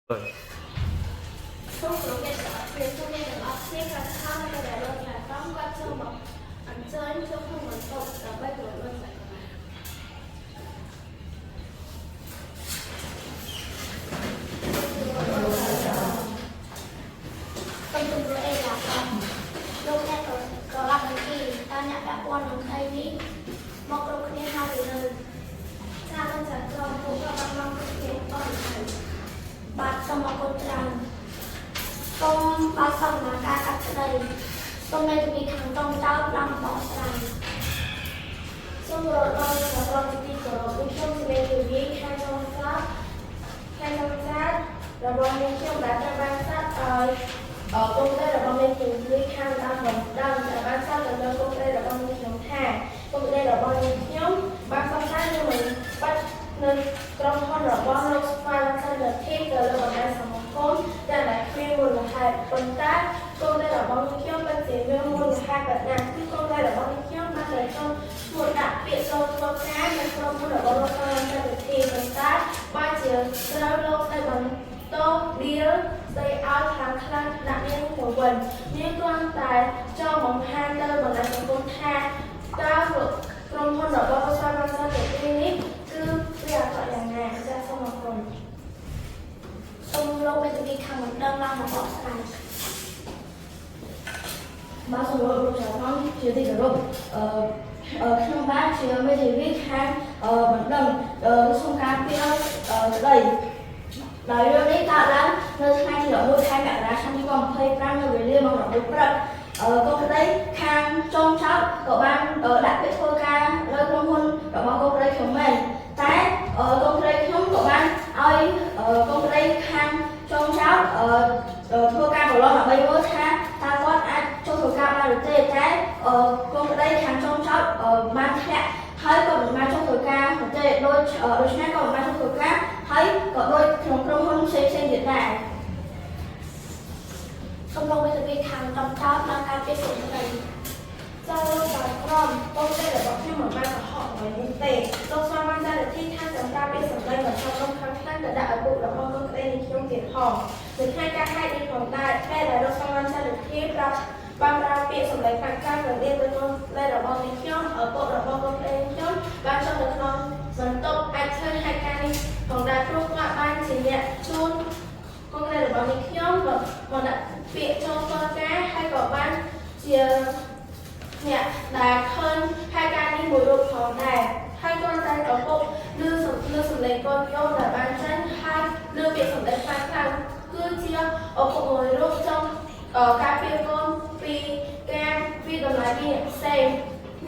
សូមគោរពអ្នកទាំងអស់គ្នាសូមអ្នកទាំងអស់គ្នាកាត់ខំទៅដែលលោកថាតំគាត់ចូលមកអញ្ជើញចូលក្នុងបន្ទប់ដើម្បីគោរពលោកសាកល សូមជម្រាបអេឡាផងលោកអ្នកក៏ក៏รับបញ្ជីតើអ្នកពាក់ព័ន្ធនឹងក្តីនេះមកគ្រប់គ្នាហើយឬនៅ ចាលោកចាក្រុមពួកគាត់បានមកគ្រប់គ្នាអស់ហើយ បាទសូមអរគុណច្រើនសូមបាទសន្យាការកាត់ក្តីសូមមេធាវីខាងតុងចោតឡើងបកស្រាយ សូមរកដល់លោកក្រុមទីគោរពដូចខ្ញុំជាមេធាវីខាងចុងសាស្ត្រខាងចុងសាស្ត្ររបស់នាងខ្ញុំដែលត្រូវបានសាត់ឲ្យអគុំដីរបស់មេធាវីខាងដើមបណ្ដឹងដែលបានសាត់ទៅលើគុំដីរបស់នាងខ្ញុំថាគុំដីរបស់នាងខ្ញុំបានសង្ស័យនឹងមិនបាត់នៅក្រុមហ៊ុនរបស់លោកស្វានសាន់ឌើធីទៅលើបណ្ដាញសង្គមតែដែលគ្មានមូលហេតុប៉ុន្តែគុំដីរបស់នាងខ្ញុំពិតជាមានមូលហេតុប៉ុណ្ណាគឺគុំដីរបស់នាងខ្ញុំបានទៅចូលឈ្មោះដាក់ពាក្យចូលធ្វើការនៅក្រុមហ៊ុនរបស់លោកស្វានសាន់ឌើធីប៉ុន្តែបើជាត្រូវលោកស្ដីបន្តឌៀលស្ដីឲ្យខ្លាំងខ្លាំងដាក់នាងទៅវិញនាងគ្រាន់តែចង់បង្ហាញទៅបណ្ដាញសង្គមថាតើក្រុមហ៊ុនរបស់លោកស្វានសាន់ឌើធីនេះគឺវាអាក្រក់យ៉ាងណាចាសសូមអរគុណ សូមលោកមេធាវីខាងបណ្ដឹងឡើងមកបកស្រាយ បាទសូមគោរពលោកចៅក្រមជាទីគោរពអឺអឺខ្ញុំបាទជាមេធាវីខាងអឺបណ្ដឹងអឺសូមការពារអឺក្តីដោយរឿងនេះកើតឡើងនៅថ្ងៃទី11ខែមករាឆ្នាំ2025នៅវេលាម៉ោង11ព្រឹកអឺកូនក្តីខាងចុងចោតក៏បានដាក់ពាក្យធ្វើការនៅក្រុមហ៊ុនរបស់កូនក្តីខ្ញុំមែនតែអឺកូនក្តីខ្ញុំក៏បានឲ្យកូនក្តីខាងចុងចោតអឺធ្វើការប្រឡងដើម្បីមើលថាតើគាត់អាចចូលធ្វើការបានឬទេតែកូនក្តីខាងចុងចោតបានធ្លាក់ហើយក៏មិនបានចូលធ្វើការនោះទេដូចដូច្នេះក៏មិនបានចូលធ្វើការហើយក៏ដូចក្នុងក្រុមហ៊ុនផ្សេងៗទៀតដែរ សូមលោកមេធាវីខាងតុងចោតឡើងការពារសូមក្តី ចាលោកចៅក្រមកូនទេរបស់ខ្ញុំមិនបានកុហកអ្វីនេះទេលោកស្វាមានសារធីខាងសម្រាប់ពាក្យសម្ដីមិនសមរម្យខ្លាំងខ្លាំងទៅដាក់ឪពុករបស់កូនក្តីនេះខ្ញុំទៀតផងនៅថ្ងៃការហេតុនេះផងដែរពេលដែលលោកស្វាមានសារធីប្រាប់បានប្រើពាក្យសម្ដីខ្លាំងខ្លាំងទៅរៀនទៅកូនក្តីរបស់នេះខ្ញុំឪពុករបស់កូនក្តីនេះខ្ញុំបានចុះទៅក្នុងបន្ទប់អាចឃើញហេតុការណ៍នេះផងដែរព្រោះគាត់បានជាអ្នកជូនកូនក្តីរបស់នេះខ្ញុំមកដាក់ពាក្យចូលធ្វើការហើយក៏បានជា អ្នកដែលឃើញហេតុការណ៍នេះមួយរូបផងដែរហើយគ្រាន់តែឪពុកឮសំឮសំឡេងកូនខ្ញុំដែលបានចេញហើយឮពាក្យសម្ដីខ្លាំងខ្លាំងគឺជាឪពុកមួយរូបចង់ការពារកូនពីការវាតម្លៃពីអ្នកផ្សេង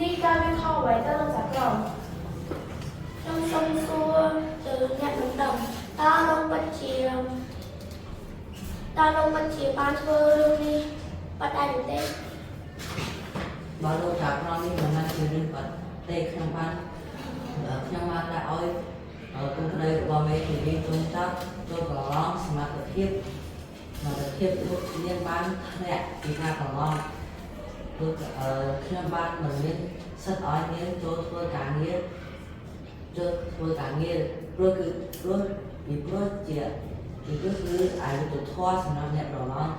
នេះការវាខុសអ្វីទៅលោកចាក្រម ខ្ញុំសូមសួរទៅអ្នកបណ្ដឹងតើលោកពិតជាតើលោកពិតជាបានធ្វើរឿងនេះបាត់ដែរឬទេ បើលោកចៅក្រមនេះមិនមែនជារឿងពិតទេខ្ញុំបានខ្ញុំបានដាក់ឲ្យកូនក្តីរបស់មេធាវីជុំចាប់ចូលប្រឡងសមត្ថភាពសមត្ថភាពលោកនាងបានធ្លាក់ពីការប្រឡងលោកខ្ញុំបានមិនមានសិទ្ធិឲ្យនាងចូលធ្វើការងារចូលធ្វើការងារព្រោះគឺព្រោះពីព្រោះជាពីព្រោះគឺអយុត្តិធម៌សម្រាប់អ្នកប្រឡង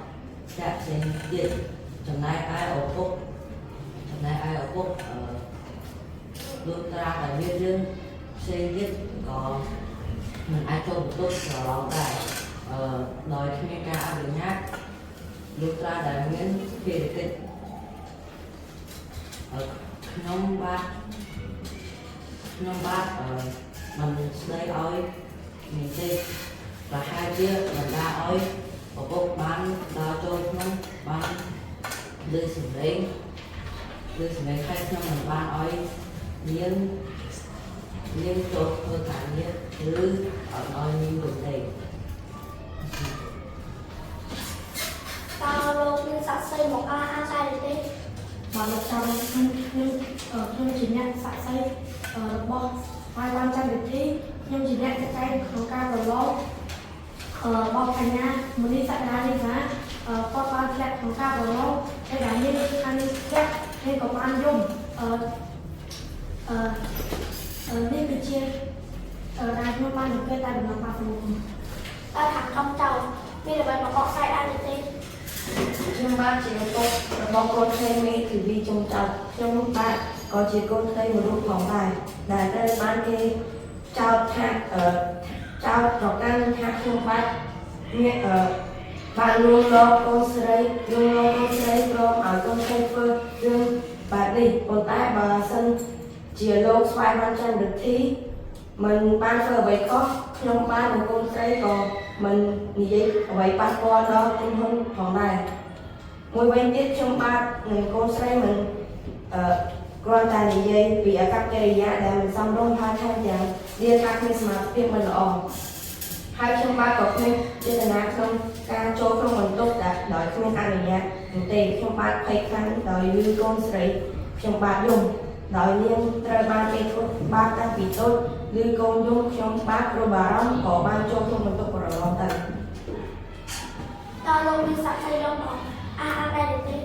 ធ្លាក់ផ្សេងទៀតចំណែកឯឪពុក ចំណែកឯឪពុកអឺលោកត្រាតែមានរឿងផ្សេងទៀតក៏មិនអាចចូលបន្ទប់ប្រឡងដែរអឺដោយគ្មានការអនុញ្ញាតលោកត្រាដែលមានភារកិច្ចអឺខ្ញុំបាទខ្ញុំបាទអឺមិនស្ដីឲ្យមានទេប្រហែលជាបណ្ដាឲ្យឪពុកបានដើរចូលក្នុងបានលើសម្លេង ឬសម្រាប់ឲ្យខ្ញុំមិនបានឲ្យនាងនាងចូលធ្វើការងារឬអត់ឲ្យនាងទៅទេ តើលោកមានសាក្សីមកអះអាងដែរឬទេ បាទលោកចៅខ្ញុំខ្ញុំខ្ញុំជាអ្នកសាក្សីរបស់ស្វាយបានច័ន្ទវិធីខ្ញុំជាអ្នកចាត់ចែងក្នុងការប្រឡងរបស់កញ្ញាមនីសក្តានេះណាគាត់បានធ្លាក់ក្នុងការប្រឡងហើយដែលមានខាងនេះធ្លាក់ហើយក៏បានយំអឺអឺនេះគឺជាដែលខ្ញុំបានសង្កេតតែដំណោះបាទសូមអរគុណ។ តើខាងចុងចោទមានអ្វីមកបកស្រាយដែរឬទេ ខ្ញុំបាទជាឪពុករបស់កូនស្រីមេធាវីចុងចោតខ្ញុំបាទក៏ជាកូនស្រីមួយរូបផងដែរដែលត្រូវបានគេចោទថាចោទប្រកាន់ថាខ្ញុំបាទមានបានលួងលោមកូនស្រីលួងលោមកូនស្រីព្រមឲ្យកូនស្រីធ្វើរឿងបែបនេះប៉ុន្តែបើសិនជាលោកស្វែងបានចន្ទរិទ្ធីមិនបានធ្វើអ្វីខុសខ្ញុំបាទនិងកូនស្រីក៏មិននិយាយអ្វីប៉ះពាល់ដល់ក្រុមហ៊ុនផងដែរ មួយវិញទៀតខ្ញុំបាទនិងកូនស្រីមិនគ្រាន់តែនិយាយពីអាកប្បកិរិយាដែលមិនសមរម្យហើយថែមទាំងលាថាគ្មានសមត្ថភាពមិនល្អហើយខ្ញុំបាទក៏គ្មានចេតនាក្នុងការចូលក្នុងបន្ទប់ដែលដោយគ្មានអនុញ្ញាតនោះទេខ្ញុំបាទភ័យខ្លាំងដោយឮកូនស្រីខ្ញុំបាទយំដោយនាងត្រូវបានគេធ្វើបាបតាំងពីតូចឮកូនយំខ្ញុំបាទព្រោះបារម្ភក៏បានចូលក្នុងបន្ទប់ប្រឡងទៅ តើលោកមានសាក្សីយកមកអះអាងដែរឬទេ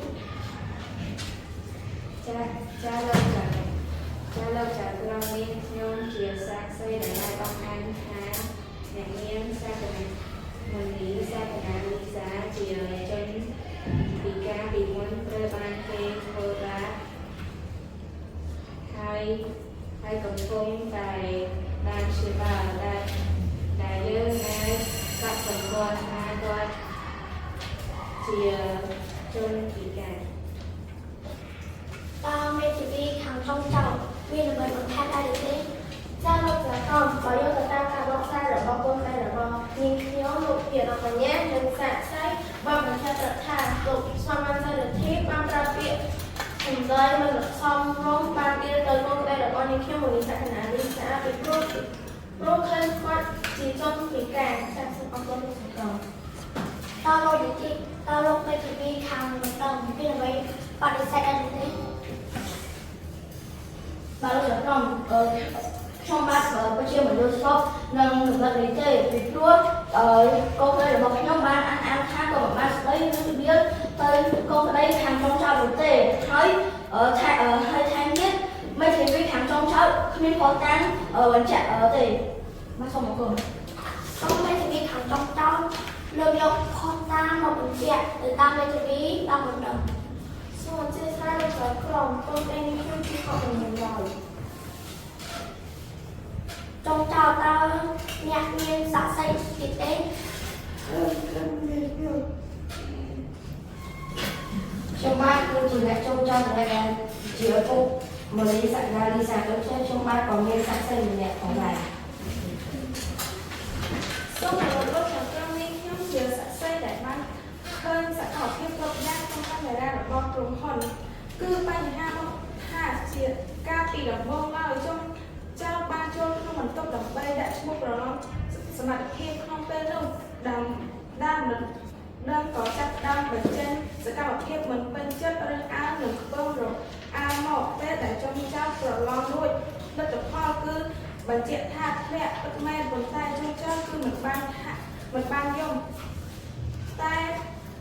ចាចាលោកចាចាលោកចៅក្រមនាងខ្ញុំជាសាក្សីដែលបានបង្ហាញថាអ្នកនាងសាកណាមនីសាកណាលីសាជាជនពិការពីមុនត្រូវបានគេធ្វើបាបហើយហើយកំពុងតែបានព្យាបាលដែលដែលយើងអាចកត់សម្គាល់ថាគាត់ជាជនពិការ តើមេធាវីខាងចុងចោទមានអ្វីបន្ថែមដែរឬទេ ចាលោកចៅក្រមបើយកទៅតាមការបកស្រាយរបស់កូនស្រីរបស់នាងខ្ញុំលោកភារកញ្ញានិងសាក្សីបានបញ្ជាក់ប្រាប់ថាលោកស្វាមានសរិទ្ធីបានប្រើពាក្យសម្ដីមិនសមរម្យបានដៀលទៅកូនក្តីរបស់នាងខ្ញុំមនីសក្តាលីសាពីព្រោះព្រោះឃើញគាត់ជាជនពិការចាសូមអរគុណលោកចៅក្រម តើលោកវិធីតើលោកមេធាវីខាងបណ្ដឹងមានអ្វីបដិសេធដែរឬទេ បាទលោកចៅក្រមខ្ញុំបាទពិតជាមិនយល់ស្របនឹងកម្រិតនេះទេពីព្រោះកូនក្តីរបស់ខ្ញុំបានអះអាងថាក៏មិនបានស្ដីឬដៀលទៅកូនក្តីខាងចុងចោទនោះទេហើយថែហើយថែមទៀតមេធាវីខាងចុងចោទគ្មានភស្តុតាងបញ្ជាក់ទេបាទសូមអរគុណ សូមមេធាវីខាងចុងចោទលើកយកភស្តុតាងមកបញ្ជាក់ទៅតាមមេធាវីតាមបណ្ដឹង សូមអធិស្ឋានលោកចៅក្រមកូនក្តីនាងខ្ញុំជាខកមិនឡើយ ចុងចោទតើអ្នកមានសាក្សីទៀតទេ ខ្ញុំបាទគឺជាអ្នកចូលចោទម្នាក់ដែលជាឪពុកមនីសក្តាលីសាដូច្នេះខ្ញុំបាទក៏មានសាក្សីម្នាក់ផងដែរ សូមគោរពលោកចៅក្រមនាងខ្ញុំជាសាក្សីដែលបានឃើញសកម្មភាពគ្រប់យ៉ាងក្នុងកាមេរ៉ារបស់ក្រុមហ៊ុនគឺបញ្ហាមកថាជាការពីដំបូងឡើយចុងចៅបានចូលក្នុងបន្ទប់ដើម្បីដាក់ឈ្មោះប្រឡងសមត្ថភាពក្នុងពេលនោះដើមដើមដឹងក៏ចាប់ផ្ដើមបញ្ចេញសកម្មភាពមិនពេញចិត្តរើសអើងនិងខ្ពើមរអាមកពេលដែលចុងចៅប្រឡងរួចលទ្ធផលគឺបញ្ជាក់ថាធ្លាក់ពិតមែនប៉ុន្តែចុងចៅគឺមិនបានហាក់មិនបានយំតែ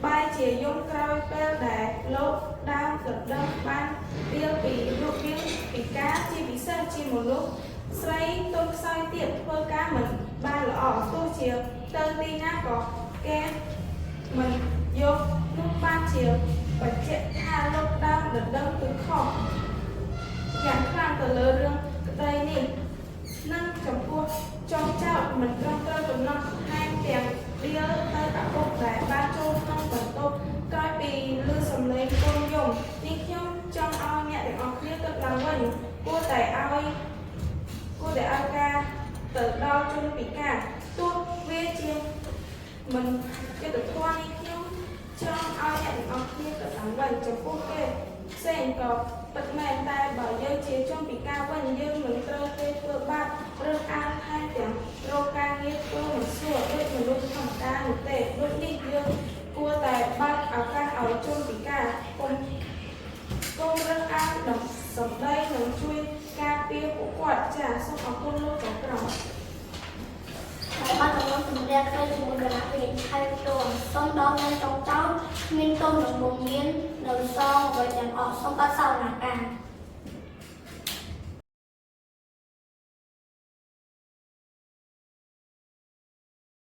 បែរជាយំក្រោយពេលដែលលោកដើមដណ្ដឹងបានរៀលពីរូបរាងពិការជាពិសេសជាមនុស្សស្រីទន់ខ្សោយទៀតធ្វើការមិនបានល្អទោះជាទៅទីណាក៏គេមិនយកនោះបានជាបញ្ជាក់ថាលោកដើមដណ្ដឹងគឺខុសយ៉ាងខ្លាំងទៅលើរឿងក្តីនេះ និងចំពោះចងចោតមិនត្រឹមត្រូវកំណត់ថែមទាំងដៀលទៅឪពុកដែលបានចូលក្នុងបន្ទប់ក្រោយពីឮសំឡេងកូនយំនេះខ្ញុំចង់ឲ្យអ្នកទាំងអស់គ្នាគិតឡើងវិញគួរតែឲ្យគួរតែឲ្យការទៅដល់ជនពិការទោះវាជាមិនយុត្តិធម៌នេះខ្ញុំចង់ឲ្យអ្នកទាំងអស់គ្នាគិតឡើងវិញចំពោះគេផ្សេងក៏ពិតមែនតែបើយើងជាជនពិការវិញយើងមិនត្រូវគេធ្វើបាបរើសអើងថែមទាំងរកការងារធ្វើមិនស្រួលដូចមនុស្សធម្មតានោះទេដូចនេះយើងគួរតែបើកឱកាសឲ្យជនពិការកុំកុំរើសអើងដំសម្ដីនិងជួយការពារពួកគាត់ចាសសូមអរគុណលោកចៅក្រម ដែលបានកំណត់សម្រាប់ក្តីជាមួយគណៈវិនិច្ឆ័យផ្ទាល់សូមដល់នៅចុងចោទគ្មានទោសនិងពុំមាននៅសងអ្វីទាំងអស់សូមបាត់សវនាការ